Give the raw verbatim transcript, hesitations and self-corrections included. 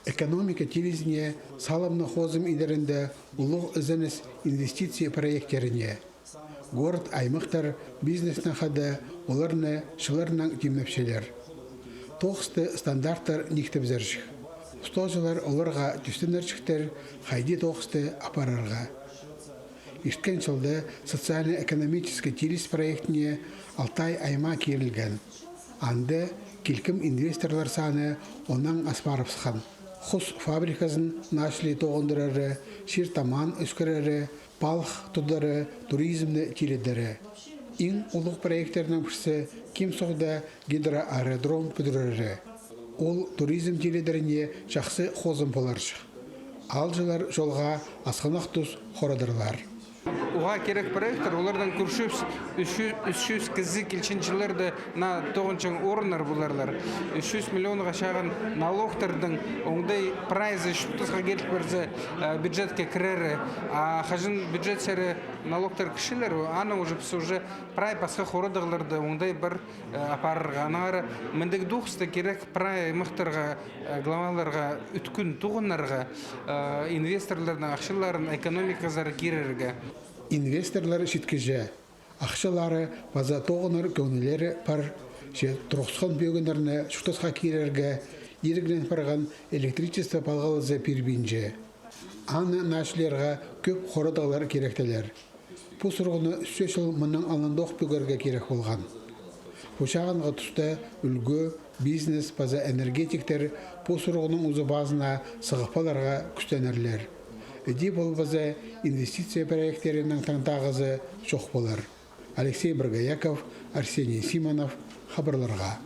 Экономика тилізіне салымны хозым идерінде улуғ ізеніс инвестиция проекттеріне. Город-аймахтар бизнесні хада оларны чылларнаң тимнепчелер. Тоғысты стандарттар никтебізерҷік. Устағҷылар оларға тӱстенерҷіктер, хайди тоғысты апарарға. Ирткен чылда социально-экономический тиліс проектіне Алтай аймаа кирілген. Анда килкім инвесторлар саны оннаң ас парыбысхан. Хус фабриказын начлии тоғындырары, чир-тамаан ӧскірері, палых тудары, туризмні тилідері. Иң улуғ проекттернің пірсі Ким Суғда гидроаэродром пӱдірері. Ол туризм тилідеріне чахсы хозым поларҷых. Аалҷылар чолға асхынах тус хорадарлар. Уғаа кирек проекттер, олардаң кӧрчебіс, ӱс чӱс, ӱс чӱс кізі килчең чылларда на тоғынҷаң орыннар поларлар. Ӱс чӱс миллионға чағын налогтардаң оңдай прайзы чуртасха киріл парза, э, бюджетке кірері. А хаҷан бюджет сари налогтар кірчелер, анаң уже піс уже прай пасха хорадағларны оңдай пар, э, апарарға. Аннаңар мындағ тоғыста кирек прай аймахтарға, э, главаларға ӱткӱн тоғынарға, э, инвесторларның ахчаларын экономиказар кирерге. Инвесторлар читкеҷе, ахчалары паза тоғынар кӧңнілері пар, че турғысхан пӧгіннерні чуртасха кирерге иргілен парған электричество палғалызы пирбинче. Аны начлирға кӧп хорадағлар киректелер. Пу сурығны ӱс чыл мыннаң алнындох пӧгерге кирек полған. Пу чағынғы туста ӱлгӱ, бизнес паза энергетиктер пу сурығның узы-пазына сығып аларға кӱстенерлер. Іди полбаза, инвестиция проекттерінің таңдағызы чох полар. Алексей Боргояков, Арсений Симонов, хабарларға.